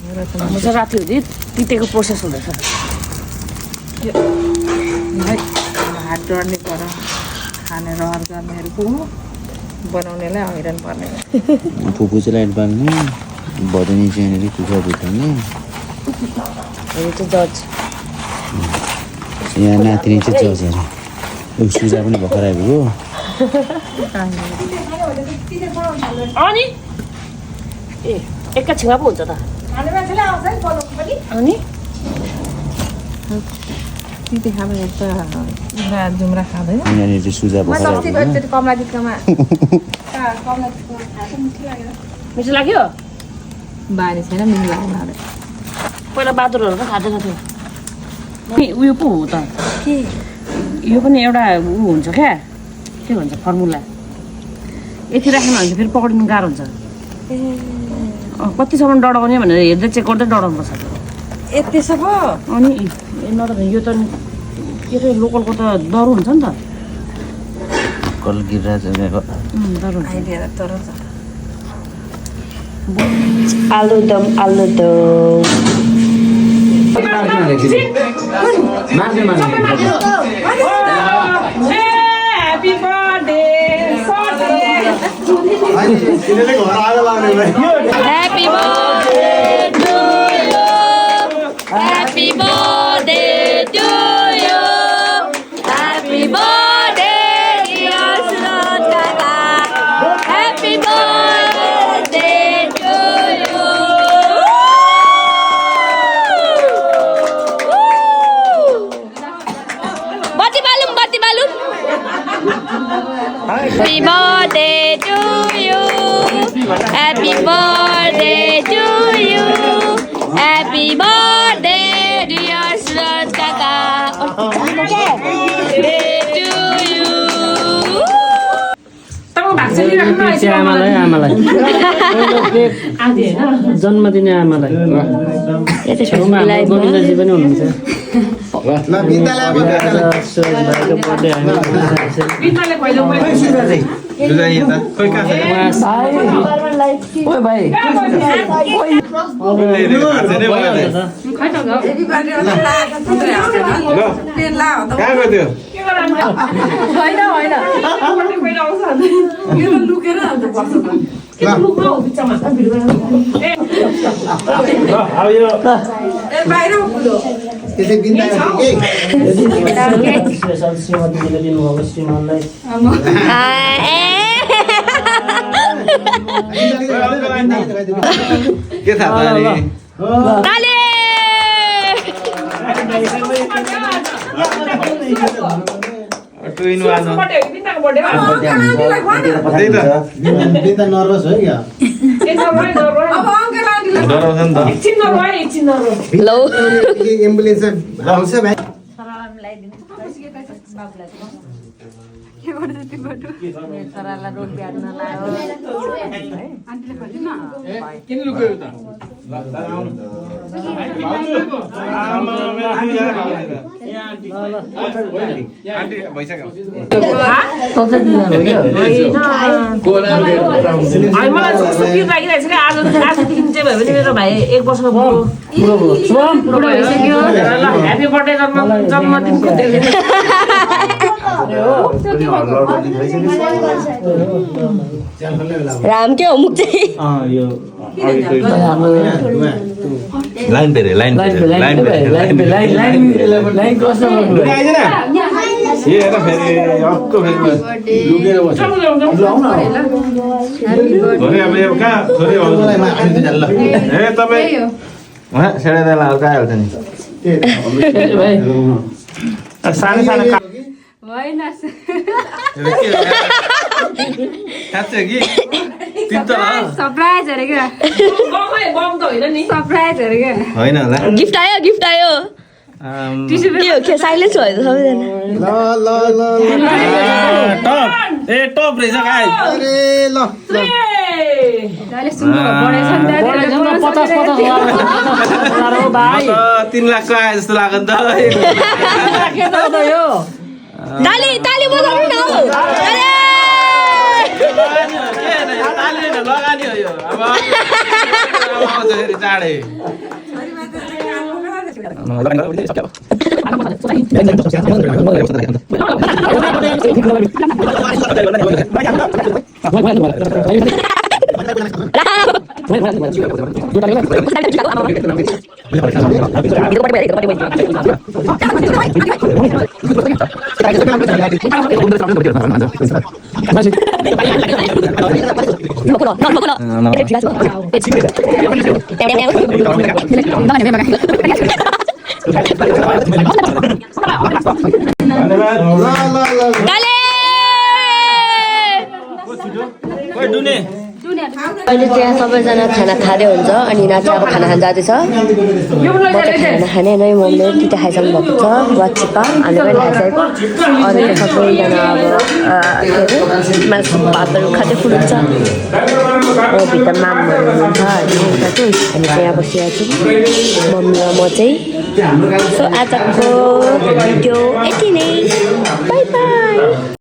मुझे राति हुँदै तितेको प्रोसेस हुँदैछ हात डढ्ने पर खाने रहर गर्नेहरूको बनाउनेलाई हैरान पर्ने फुपू चाहिँ लाइट बाल्ने भदनी चाहिँ कुखुरा भुटाउने यो चाहिँ जज यहाँ नातिनी चाहिँ जज अरे सुजा पनि भर्खर आइपुग्यो अनि ए एकैछिनमा पो हुन्छ त अनि तिते खानु यता जुम्रा खाँदैन यहाँनिर चाहिँ सुजा भर्खर मिठो लाग्यो बानी छैन मिठो लाग्दैन पहिला बादुरहरू पनि खाँदैन थियो उयो पो हो त के यो पनि एउटा ऊ हुन्छ क्या के भन्छ फर्मुला यति राख्नु भने फेरि पक्रिनु गाह्रो हुन्छ कतिसम्म डढाउने भनेर हेर्दै चेक गर्दै डढाउनुपर्छ यतिसम्म अनि नत्र यो त के अरे लोकलको त डर हुन्छ नि त कल गिरिराज डर हुन्छ तर आलुदम Happy birthday! Happy birthday to you! Happy birthday to you! Happy birthday, dear Srotaka! Happy birthday to you! Bati balum! Happy birthday to you. Happy birthday to you. Happy birthday, dear Surat Kaka. Birthday to you. आमालाई जन्मदिने आमालाई गोविन्दजी पनि हुनुहुन्छ के थाहा nervous हो क्या ambulance आउँछ भाइ मेरो भाइ 1 वर्षको बुढो भइसक्यो ह्यापी बर्थडे जन्मदिनको राम के हो मुख चाहिँ लाइन पेरे क्रस गिफ्ट आयो के साइलेन्स भयो त सबैजना टप रहेछ गाई अरे ल 3 लाखको आए जस्तो लाग्यो नि त ताली बजाउनु न लगानी हो यो अब आउँछ फेरि चाँडै अहिले त्यहाँ सबैजना खाना खाँदै हुन्छ अनि नाति अब खाना खान जाँदैछ म चाहिँ खाना खाने नै मम्मीले दुइटा खाइसक्नु भएको छ वाचिपा हामीले पनि खाइसकेको अरू त सबैजना अब के अरे मासु भातहरू खाँदै फुल्छ भित्र मामहरू हुनुहुन्छ अनि त्यहाँ बसिरहेको छु मम्मी र म चाहिँ सो आजको भिडियो यति नै बाई बाई